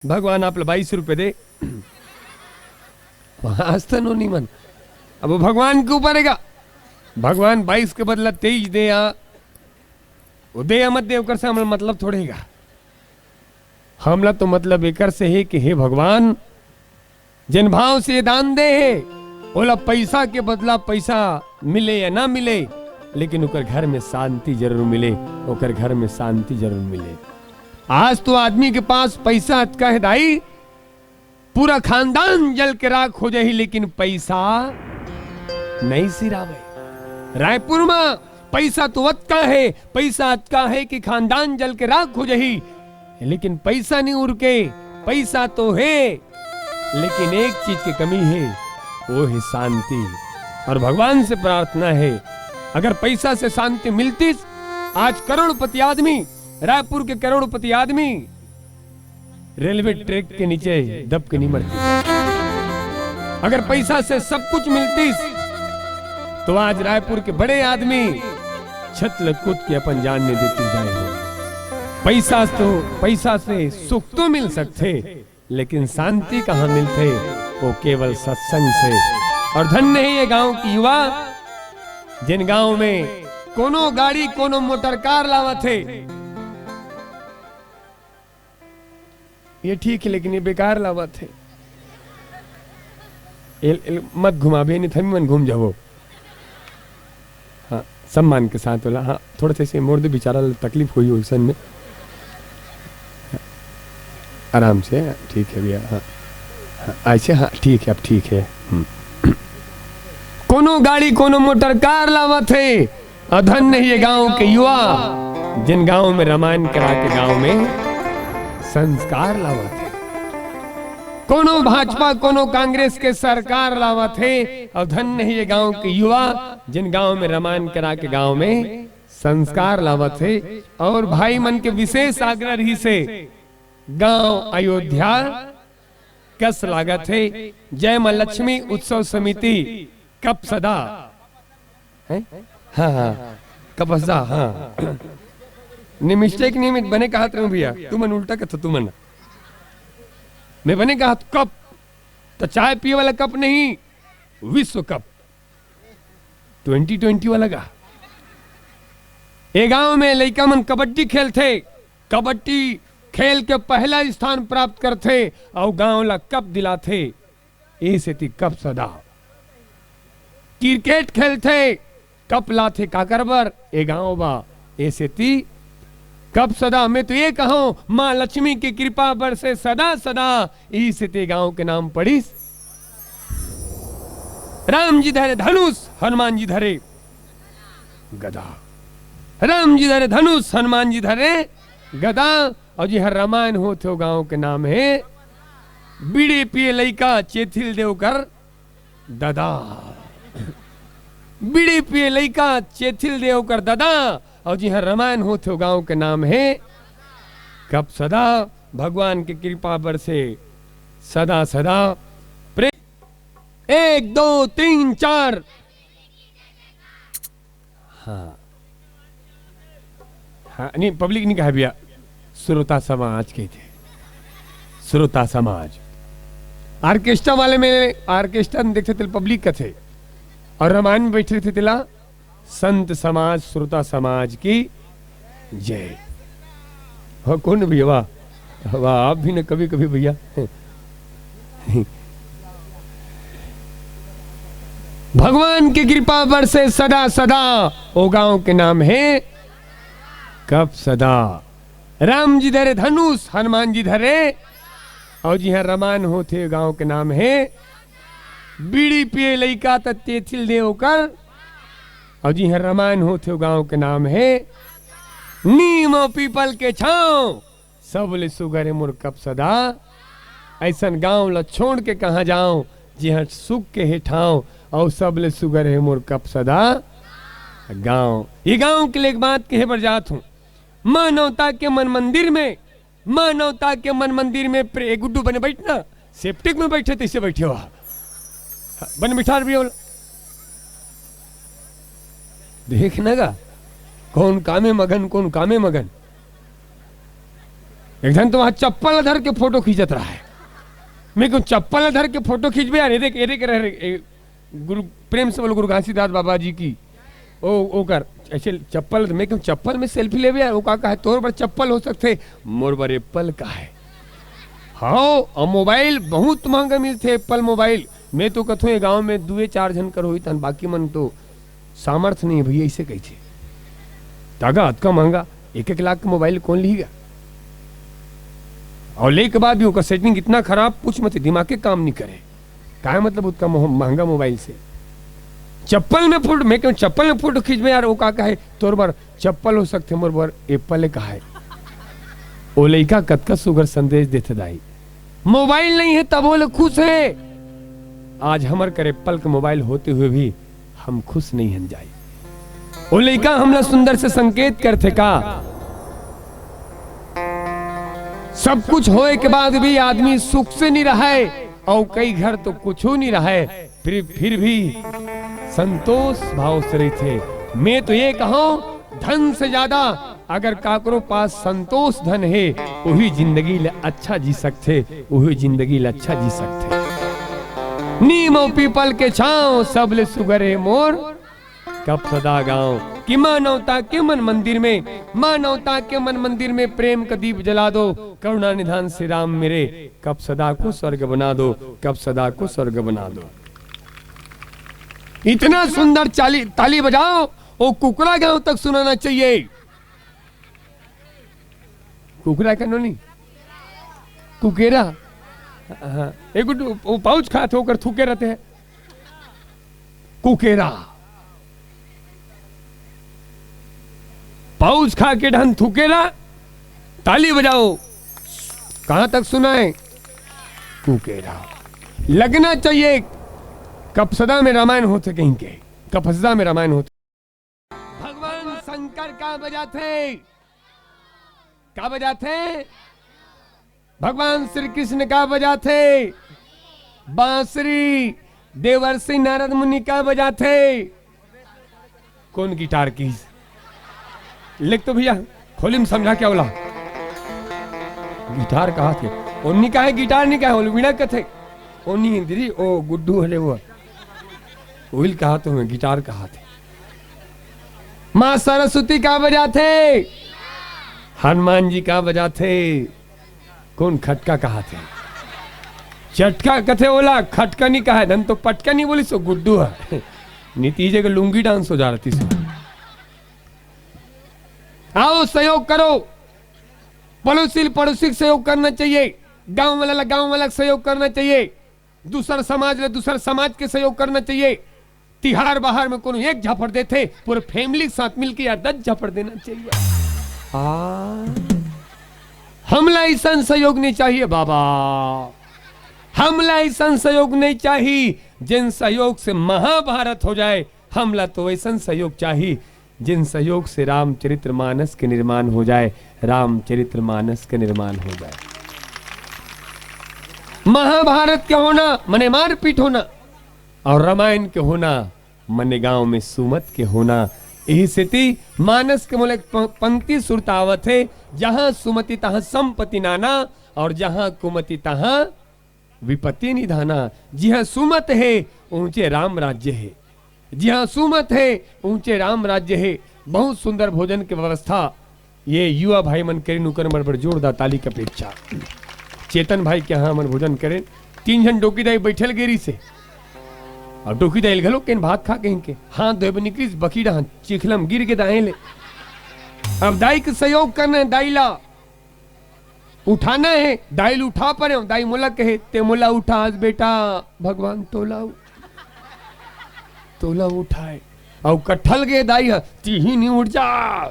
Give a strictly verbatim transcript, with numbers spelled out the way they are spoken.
भगवान आप ला बाईस रुपये दे। आज तो नो निमन। अब वो भगवान के ऊपर हे गा। भगवान बाईस के बदला तेईस दे या वो दे या मत दे, ओकर से हमला मतलब थोड़े हे गा। हमला तो मतलब एकर से हे कि हे भगवान, जेन भाव से ये दान दे हे, ओला पैसा के बदला पैसा मिले या ना मिले, लेकिन ओकर घर में शांति जरूर मिले, ओकर घर में शांति जरूर मिले। आज तो आदमी के पास पैसा अतका हे दाई, पूरा खानदान जल के राख हो जाही, लेकिन पैसा नहीं सिरावे। रायपुर में पैसा तो अतका हे, पैसा अतका हे कि खानदान जल के राख हो जाही, लेकिन पैसा नहीं उरके। पैसा तो हे, लेकिन एक चीज के कमी हे, वो हे शांति। और भगवान से प्रार्थना हे, अगर पैसा से शांति मिलतीस, आज करोड़पति आदमी, रायपुर के करोड़पति आदमी रेलवे ट्रैक के नीचे दब के नहीं मरतीस। अगर पैसा से सब कुछ मिलतीस, तो आज रायपुर के बड़े आदमी छत ले कूद के अपन जान नहीं देतीस दाई हो। पैसा तो, पैसा से सुख तो मिल सकथे, लेकिन शांति कहाँ मिलथे? वो केवल सत्संग से। और धन्य हे ये गांव के युवा, जेन गांव में कोनो गाड़ी, कोनो मोटर कार लावत हे। ये ठीक हे, लेकिन ये बेकार लावत हे। एल, एल, मत घुमाबे, नहीं थमी मन घूम जाबो। हाँ, सम्मान के साथ बोला। हाँ, थोड़ा सा इसे मोड़ दे, बेचारा ल तकलीफ होही ओइसन में। आराम से, हाँ, ठीक हे भैया। हाँ, हाँ, ऐसे, हाँ, ठीक हे, अब ठीक हे। हम्म। कोनो गाड़ी, कोनो मोटर कार लावत हे, अउ धन्य हे ये गांव के युवा, जेन गांव में रामायण करा के गांव में संस्कार लावत हे। कोनो भाजपा, कोनो कांग्रेस के सरकार लावत हे, अउ धन्य हे ये गांव के युवा, जेन गांव में रामायण करा के गांव में संस्कार लावत हे। और भाई मन के विशेष आग्रह रहिस हे, गांव अयोध्या कस लागत हे, जय मां लक्ष्मी उत्सव समिति कपसदा। हैं? हाँ, हाँ, कपसदा, हाँ। नहीं, mistake नहीं, मैं बने कहत रहेंव भैया, तुमन उल्टा कथो, तुमन। मैं बने कहत कप, त चाय पिए वाला कप नहीं, विश्व कप, ट्वेंटी ट्वेंटी वाला का। ए गांव में लइका मन कबड्डी खेलथे, कबड्डी खेल के पहला स्थान प्राप्त करथे अउ गांव ला कप दिलाथे। ए सेती कपसदा। क्रिकेट खेलथे, कप लाथे काकर बर? ए गांव बा। ए सेती कपसदा। मैं तो ये कहूं, मां लक्ष्मी के कृपा बरसे सदा सदा, ए सेती गांव के नाम पड़िस। राम जी धरे धनुष, हनुमान जी धरे गदा। राम जी धरे धनुष, हनुमान जी धरे गदा। अउ जिहां रामायण होथे ओ गांव के नाम हे। बीड़ी पिए लइका चेथिल देव कर ददा। बीड़ी पिए लइका चेथिल देव कर ददा। अउ जिहां रामायण होथे ओ गांव के नाम हे कपसदा। भगवान के कृपा बरसे सदा सदा। प्रेम, एक, दो, तीन, चार। हाँ। हाँ, नहीं, पब्लिक नहीं कहा भैया, श्रोता समाज कहिथे। श्रोता समाज। ऑर्केस्ट्रा वाले में, ऑर्केस्ट्रा में देखथे तेला पब्लिक कथे, और रामायण में बैठे रहिथे तेला संत समाज, श्रोता समाज की जय। हाँ, कौन भैया? वाह, वाह, आप भी ना कभी कभी भैया। भगवान के कृपा बरसे सदा सदा, ओ गांव के नाम हे कपसदा। राम जी धरे धनुष, हनुमान जी धरे, अउ जिहां रामायण होथे गांव के नाम हे। बीड़ी पिए लइका त चेथिल देव कर, अउ जिहां रामायण होथे गांव के नाम हे नीम अउ पीपल के छांव। सबले सुघर हे मोर कपसदा। अइसन गांव ला छोड़ के कहां जांव, जिहां सुख के हे ठांव। अउ सबले सुघर हे मोर कपसदा गांव। ये गांव के लिए एक बात कहे बर जात हूं। मानवता के मन मंदिर में, मानवता के मन मंदिर में प्रे-, गुड्डू बने बैठना, सेप्टिक में बैठे तइसे बैठे हो। बने बिठा रही बोला। देखना गा, कौन कामे मगन, कौन कामे मगन। एक झन तो वहाँ चप्पल धर के फोटो खींचत रहा है। मैं कहूँ, "चप्पल धर के फोटो खींचबे यार, ये देख, ये देख रहे, ए, गुरु, प्रेम से बोलो गुरु घासीदास बाबा जी की।" ओ, ओकर ऐसे चप्पल, मैं कहूँ, "चप्पल में सेल्फी लेबे यार?" वो का कहे, "तोर बर चप्पल हो सकथे, मोर बर एप्पल का है।" हाँ, और मोबाइल बहुत महंगा मिलथे, एप्पल मोबाइल। मैं तो कथों, ये गांव में दुए चार झन कर होई तहन, बाकी मन तो सामर्थ्य नहीं है भैया, इसे कहिथे। तागा अतका महंगा, एक एक लाख का मोबाइल कौन लिहिगा? और लेके बाद भी ओकर सेटिंग इतना खराब, पूछ मत, दिमाग के काम नहीं करे। काय मतलब उतना मोह-, महंगा मोबाइल से? चप्पल में फोटो, मैं कहूँ, "चप्पल में फोटो खींचबे यार?" वो का कहे, "तोर बर चप्पल हो सकथे, मोर बर एप्पल का है।" ओ लइका कतका सुघर संदेश देथे दाई। मोबाइल नहीं है तभो ले खुश है। आज हमर कर एप्पल के मोबाइल होते हुए भी हम खुश नहीं हन जाई। ओ लइका हमला सुंदर से संकेत करथे का? सब कुछ होए के बाद भी आदमी सुख से नहीं रहे, और कई घर तो कुछो नहीं रहे, फिर, फिर भी संतोष भाव से रहिथे। मैं तो ये कहूँ, धन से ज्यादा अगर काकरो पास संतोष धन हे, वही जिंदगी ले अच्छा जी सकथे, वही जिंदगी ले अच्छा जी सकथे। नीम अउ पीपल के छांव, सबले सुघर हे मोर कपसदा गांव। कि मानवता के मन मंदिर में, मानवता के मन मंदिर में प्रेम का दीप जला दो, करुणा निधान श्री राम मेरे, कपसदा को स्वर्ग बना दो, कपसदा को स्वर्ग बना दो। इतना सुंदर चाली, ताली बजाओ, वो कुकरा गांव तक सुनाना चाहिए। कुकरा का नोनी? कुकेरा। हाँ, एक गुट वो पाउच खात होकर थूके रहते हैं। कुकेरा। पाउच खा के ढन थूकेरा, ताली बजाओ। कहां तक सुनाए? कुकेरा। लगना चाहिए। कपसदा में रामायण होथे कहीं के, कपसदा में रामायण होथे। भगवान शंकर का बजाथे, का बजाथे? भगवान श्री कृष्ण का बजाथे बांसुरी, देवर्षि नारद मुनि का बजाथे। कौन गिटार की? लिख तो भैया, खोली में समझा क्या बोला? गिटार कहा थे? ओन्नी का है गिटार, नहीं कहा, ओला वीणा कथे। ओन्नी इंद्री, ओ गुड्डू हले वो। ओइल कहा तो मैं गिटार कहा थे। माँ सरस्वती का बजाथे? हनुमान जी का बजाथे? कौन खटका कहा थे? चटका कथे ओला, खटका नहीं कहा है, धन तो पटका नहीं बोली सो गुड्डू है। नीतीजे के लुंगी डांस हो जा रही सो। आओ सहयोग करो, पड़ोसी पड़ोसी के सहयोग करना चाहिए, गांव वाला ला गांव वाला के सहयोग करना चाहिए, दूसर समाज ला दूसर समाज के सहयोग करना चाहिए। तिहार बाहर में कोनो एक झापड़ देथे, पूरे फैमिली के साथ मिलके यार दस झापड़ देना चाहिए। आ, हमला ऐसा सहयोग नहीं चाहिए बाबा, हमला ऐसा सहयोग नहीं चाहिए जिन सहयोग से महाभारत हो जाए। हमला तो ऐसा सहयोग चाहिए जिन सहयोग से रामचरित्र मानस के निर्माण हो जाए, रामचरित्र मानस के निर्माण हो जाए। महाभारत के होना मने मारपीट होना, और रामायण के होना मने गांव में सुमत के होना। यही सेती मानस के मोला एक प-, पंक्ति सुरता आवत हे, "जहां सुमति तहां संपत्ति नाना, और जहां कुमति तहां विपत्ति निधाना।" जिहां सुमत हे, ऊंचे राम राज्य हे। जिहां सुमत हे, ऊंचे राम राज्य हे। बहुत सुंदर भोजन के व्यवस्था ये युवा भाई मन करिन, उकर मन बर जोरदार ताली के अपेक्षा। चेतन भाई के यहाँ हमन भोजन करेन, तीन झन डोकी दाई बैठल गेरी से, और डोकी दाई घलो केन भात खा कहिन के हाथ धोए बर निकलिस, बकी डहान चिखलम गिर के दाएं ले। अब दाई के सहयोग करना है, दाई ला उठाना है, दाई ल उठा परे, दाई मोला कहे, "ते मोला उठा आज बेटा, भगवान तोला उ-, तोला उठाए।" अउ कट्ठल गे दाई ह, "तिही नहीं उठ जा।"